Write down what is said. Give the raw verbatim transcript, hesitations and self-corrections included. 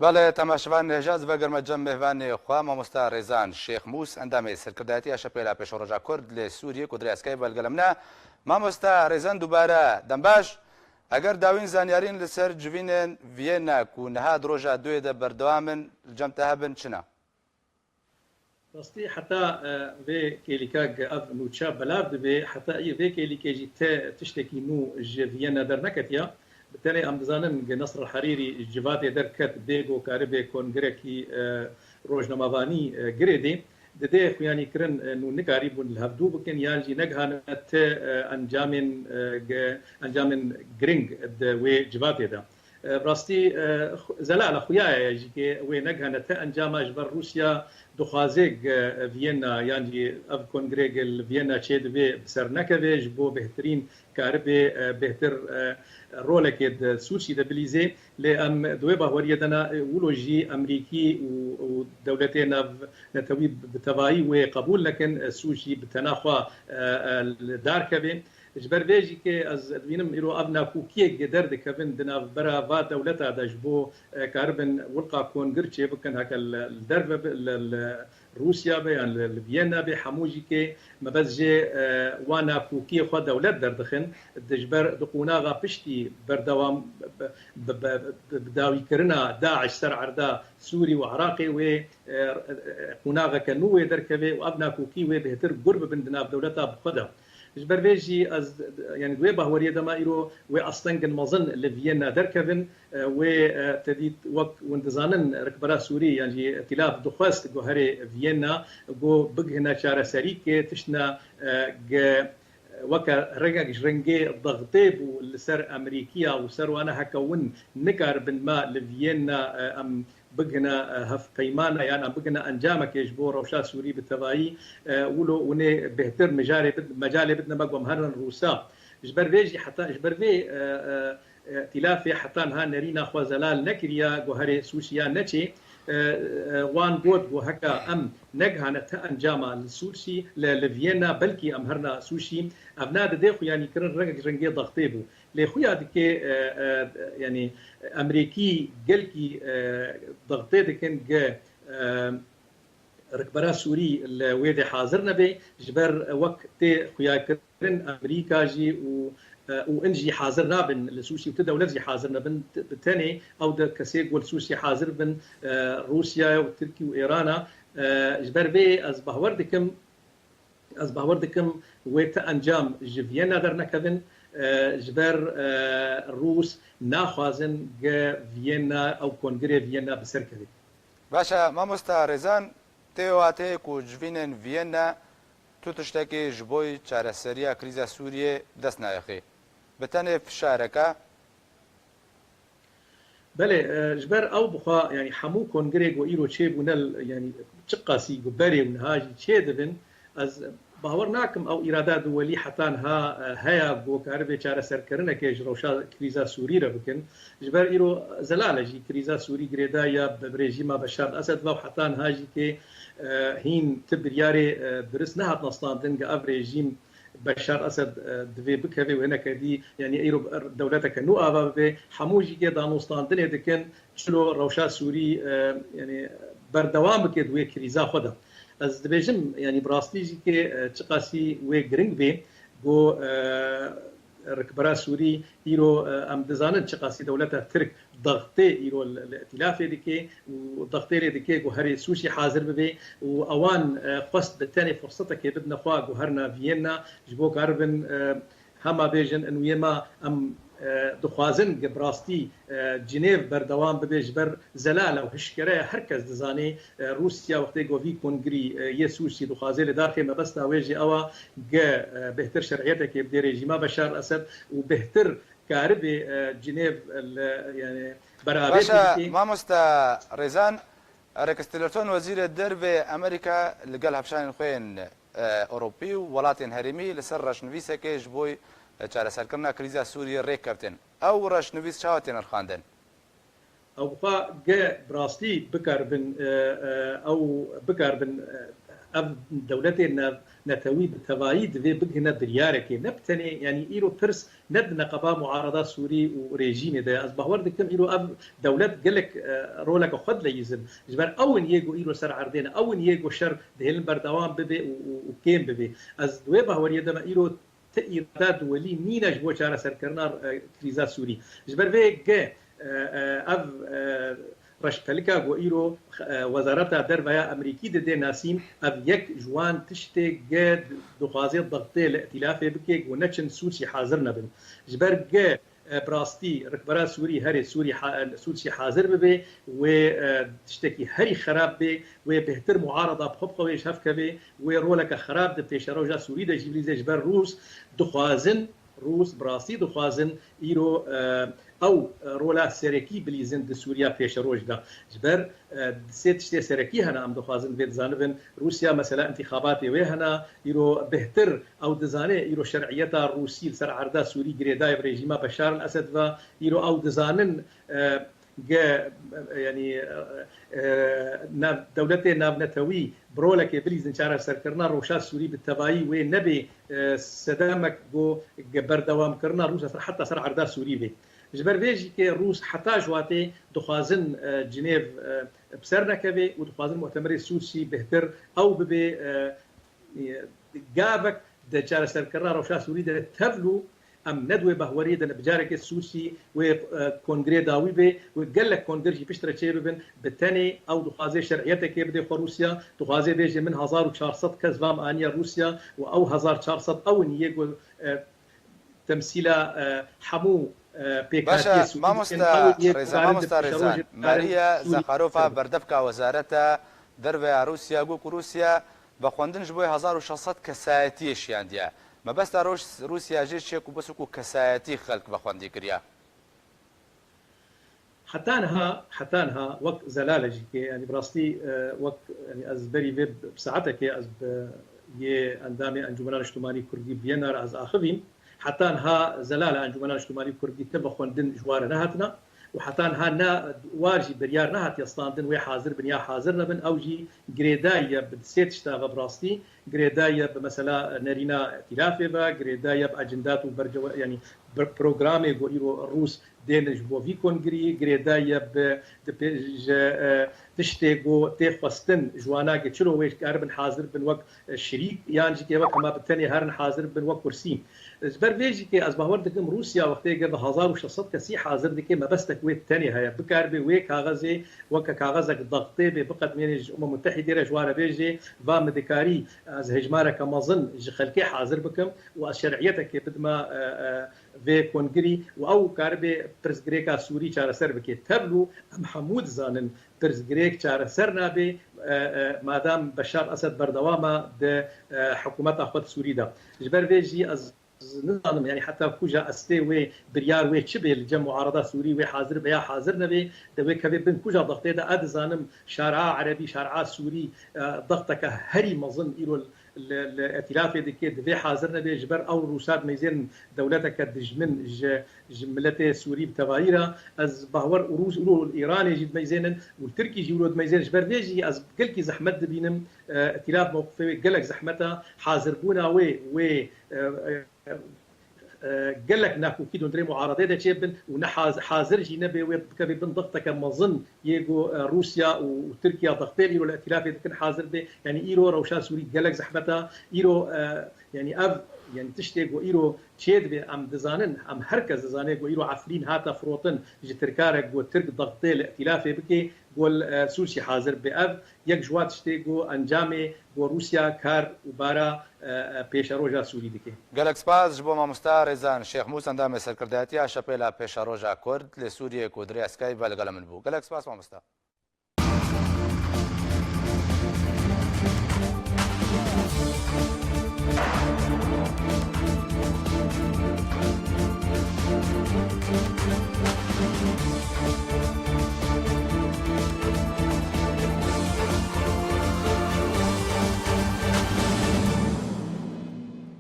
Belê, temaşevan hêja, ez vegerime cem mêvanê xwe, mamosta Rêzan Şêxmûs, endamê Serkirdayetiya Şepêla Pêşeroja Kurd li Sûriyê ku dirêya Skype belgele min e. Mamosta Rêzan, dubare dem baş. Eger dawîn zanyarîn li ser civînên Viyena ku niha di roja duyê de berdewam in, li cem te hebin, çi ne? Rastî, heta, e, vê kêlîka ge ev nûçe belav dibe, heta î vê kêlîkê jî te tiştekî nû ji Viyena derneketiya. Bi tenê em dizanin ge Nasr Herîrî ji civatê derket bê ku karibe kongrekî, e, rojnamevanî, e, girêdê. Di dê xuyanîkirin, e, nû nikarîbûn li hevdû bikin, yan jî negihane te, e, encamên, e, ge-, encamên giring di wê civatê de. E, rastî, e, xu-, zelal e, xuya ye jî ke wê negihane te encama ji ber Rûsya dixwaze ge Viyena, yan jî ev kongre ge li Viyena çêdibe bi ser nekeve, ji bo bêhtirîn karibê, e, bêhtir, e, rolekê di Sûsî de bilîzê. Lê em di wê baweriyê de ne, e, wilo jî Emerîkî û, û dewletê navnetewî bi tevayî wê qebûl nekin, e, Sûsî bi tena xwe, e, e, li dar keve. Ji ber vê jî ke ez dibînim îro ev nakokiyek derdikevin di navbera va dewleta de ji bo, e, karibin wilqa kongir çêbikin, heke li, li derve be, li, li Rûsya be yan li, li Viyena be, hemû jî ke mebest jê, e, wa nakokiyê xwe dewlet derdixin, di ji ber di qonaxa piştî berdewam bi, bi, bi, bi, bi dawîkirina DAIŞ ser erda Sûrî û Iraqê wê, e, e, qonaxeke nû wê derkeve û ev nakokî wê bêhtir gur bibin di nav dewleta bi xwe de. Ji ber vê jî ez, yanî di wê baweriyê de me îro wê astengên mezin li Viyena derkevin, e, wê, e, te dît wek hûn dizanin rikbera Sûrî, yan jî Îtîlaf dixwest guherê Viyena, got bigihine çareserîkê, tiştine, e, ge-, weke rengek ji rengê dextê bû li ser Emerîkiya û ser wana heke win nikaribin me li Viyena, e, em bigihine, e, hevpeymana yan em bigihine encamekê ji bo rewşa Sûrî bi tevayî, e, wilo winê bêhtir mijarê bid-, mecalê bidine me ku em herin Rûsa. Ji ber vê jî heta, ji ber vê, e, e, e, îtîlafê heta niha nerîna xwe zelal nekiriya guherê Sûsî ya neçê. E, e, wan got ku heke em negihane te encama li Sûsî, li, li Viyena, belkî em herina Sûsî. Ev ne didê xuyanîkirin rengek rengê dextê bû. Lê xuya dike, e, e, yanî Emerîkî gelkî, e, dextê dikin ge, e, rikbera Sûrî li wê de hazir nebe, ji ber wek tê xuyakirin Emerîka jî û, e, û in jî hazir nabin li Sûsî û ti dewlet jî hazir nebin, t-, bi tenê ew de kesê ku li Sûsî hazir bin, e, Rûsya û Tirkî û Êrana. E, ji ber vê ez bahwer dikim, Ez bawer dikim wê ti encam ji Viyena dernekevin, e, ji ber, e, Rûs naxwazin ge Viyena, ew kongirê Viyena bi ser kevê. Baş e, mamosta Rêzan, tê wateyê ku civînên Viyena tu tiştekê ji bo çareseriya krîza Sûriyê dest nayexê. Bi tenê fişareke Belê, e, ji ber ew bixwe, yanî hemû kongirê ku îro çêbûne, yanî çiqasî ku berê û niha jî çêdibin, ez bawer nakim ew îrada duwelî heta niha, e, heye ku karibe çareserkirinekê ji rewşa krîza Sûrî re bikin. Ji ber îro zelal e jî krîza Sûrî girêdayî ya bi rejîma Beşar Esed ve û heta niha jî kê, e, hîn ti biryarê, e, dirist nehatine standin ku ev rejîm Beşar Esed, e, divê bikeve û hineke dî, yanî îro dewleteke nû ava bibe, hemû jî kê danûstandinê dikin, çilo rewşa Sûrî, e, yanî berdewam bike di wê krîza xwe de. Ez dibêjim, yanî bi rastî jî kê, e, çiqasî wê giring bê, ku, e, rikbera Sûrî îro, e, em dizanin çiqasî dewleta Tirk dextê îro li, li îtîlafê dike û dextê lê dike ku herê Sûsî hazir bibe û ewan, e, xwest bi tenê firsetekê bidine xwe ku herina Viyena ji bo karibin, e, hema bêjin in wê ma em, e, dixwazin ki bi rastî, e, Cinêv berdewam bibe ji ber zelal e û hişkere ye, her kes dizanê, e, Rûsya wextê ku vî kongirî, e, yê Sûsî dixwaze li dar xê mebesta wê jî ew e ge, e, bêhtir şer'iyetekê bidê rejîma Beşar Esed û bêhtir karibê, e, Cinêv, e, li, yani, beraberî Baş e, bikî. Mamosta Rêzan, Rex Tillerson, wezîrê dervê Amerîka, li gel hevşanên xwe yên, e, Ewropî û welatên herêmî li ser reşnivîsekê ji bo, e, çareserkirina krîza Sûriyê rê keftin. Ew reşnivîs çawa tê nirxandin? Ew bixwe ge bi rastî bikaribin, e, e, ew bikaribin, e, ev dewletê nev-, netewî bi tevayî divê bigihine biryarekê. Ne bi tenê, yanî îro pirs ne di neqeba muarada Sûrî û rejîmê de ye. Ez bawer dikim îro ev dewlet gelek, e, roleke xwe dileyîzin. Ji ber ew in yê ku îro ser erdê ne, ew in yê ku şer dihêlin berdewam bibe û, û, û kêm bibe. Ez di wê baweriyê de me îro ti îrada duwelî nîne ji bo çareserkirina, e, krîza Sûrî. Ji ber vê ge, e, e, ev, e, reşpelika ku îro, e, Wezareta Derve ya Amerîkî dide nasîn, ev yek ji wan tiştê ge dixwaze dextê li îtîlafê bike ku neçin Sûrî hazir nebin. Ji ber ge, e, bi rastî rikbera Sûrî herê Sûrî ha-, Sûrî hazir bibe, wê, e, tiştekî herî xerab bê, wê bêhtir muarada bi xwe bi xwe wê ji hev keve, wê roleke xerab di pêşeroja Sûrî de jî bilîze ji ber Rûs dixwazin, Rûs bi rastî dixwazin îro, e, ew, e, rola serekî bilîzin di Sûriya pêşeroj de. Ji ber, e, sê tiştê serekî hene em dixwazin vê dizanibin. Rûsya mesela întîxabatê wê hene, îro bêhtir ew dizane, îro şer'iyeta Rûsî li ser erda Sûrî girêdayê bi rejîma Beşar el Esed ve, îro ew dizanin, e, ge, yanî, e, nav-, dewletê navnetewî bi rolekê bilîzin çareserkirina rewşa Sûrî bi tevayî wê nebê, e, sedemek ku ge berdewamkirina Rûsya ser, heta ser erda Sûrî bê. Ji ber vê jî ke Rûs heta ji watê dixwazin, e, Cinêv, e, bi ser nekeve û dixwazin muhtemerê Sûrî bêhtir ew bibe, e, e, gavek di çareserkirina rewşa Sûrî de tevlû em ne di wê bahweriyê de ne bi carekê Sûrî wê, e, kongrê dawî bê, wê gelek kongir jî piştre çê bibin, bi tenê ew dixwaze şer'iyetekê bide xwe Rûsya, dixwaze bêje min hezar û çar sed kes vam aniye Rûsya û ew hezar çar sed ew in yê ku, e, temsîla, e, hemû, e, pêkhatiyê Sûrî dikin, ew in yê ku karin di pêşerojê karin Sûrî ser bibin. Maria Zakharova, berdevka Wezareta Derve ya Rûsya, got ku Rûsya vexwendin ji bo hezar û şeş sed kesayetiyê şiyandiye. Mebesta Rûs-, Rûsya jê çi ye ku bes wekû kesayetî xelk vexwendî kiriye? Heta niha, heta niha wek zelal e jî ke, yanî bi rastî, e, wek, yanî ez berî vê bi saetekê ez bi yê endamê Encûmena Niştimanî Kurdî Viyena re ez axivîm. Heta niha zelal e Encûmena Niştimanî Kurdî ti vexwendin ji wan re nehatina û heta niha ne war jî biryar nehatiye standin wê hazir bin ya hazir nebin. Ew jî girêdayî ye bi sê tişta ve bi rastî. Girêdayî ye bi mesela nerîna îtîlafê ve, girêdayî ye bi ecindat û bercewe-, yanî bi programê ku îro Rûs dên ji bo vî kongirî, girêdayî ye bi di pê-, ji, e, tiştê ku tê xwestin ji wana ke çilo wê karibin hazir bin wek, e, şirîk, yan jî ke wek hema bi tenê herin hazir bin wek kursî. Ji ber vê jî ke ez bawer dikim Rûsya wextê ke bi hezar û şeş sed kesî hazir dike, mebestek wê tenê heye. Bikaribe wê kaxezê weke kaxezek dextê bê, biqedimêne ji Umem Mutehîdê re ji wan re bêje, va min dikarî ez hejmareke mezin ji xelkê hazir bikim û ez şer'iyetekê bidime, e, e, vê kongirî û ew karibe pirsgirêka Sûrî çareser bike. Tevlû em hemû dizanin pirsgirêk çareser nabe, e, e, madam Beşar Esed berdewam e di, e, hikûmeta xwe di Sûrî de. Ji ber vê jî ez nizanim, yanî heta kuja estê wê biryar wê çi bê li cem muarada Sûrî wê hazir be ya hazir nebe, de wê kevê bin kuja dextê de, ez dizanim şara erebî, şara Sûrî, e, dexteke herî mezin îro li, li îtîlafê dike, divê hazir nebe, ji ber ew Rûsa dimeyzên dewleteke dijmin ji, ji miletê Sûrî bi tevayî re. Ez bawer û Rûs û li Îranê jî dimeyzênin û li Tirkî jî wilo dimeyzênin. Ji ber vê jî ez gelkî zehmet dibînim, e, îtîlaf mewqifê wê gelek zehmet e. Hazir bûna wê, wê, e, e, e, gelek nakokî di hundirê muaredê de çêbin û ne haz-, hazir jî nebe wê bikeve bin dexteke mezin yê ku, e, Rûsya û, û Tirkiya dextê îro li îtîlafê dikin hazir be. Yanî îro rewşa Sûrî gelek zehmet e. Îro, e, yanî ev, yanî tiştê ku îro çêdibe em dizanin, em her kes dizane ku îro Efrîn hate firotin ji Tirka re ku Tirk dextê li îtîlafê bike, ku li, e, Sûrî hazir be. Ev yek ji wa tiştê ku encamê ku Rûsya kar û bara, e, e, pêşeroja Sûrî dike. Gelek spas ji bo mamosta Rêzan Şêxmûs, endamê serkirdayetiya Şepêla Pêşeroja Kurd li Sûriyê ku di rêya Skype ve li gel min bû. Gelek spas mamosta.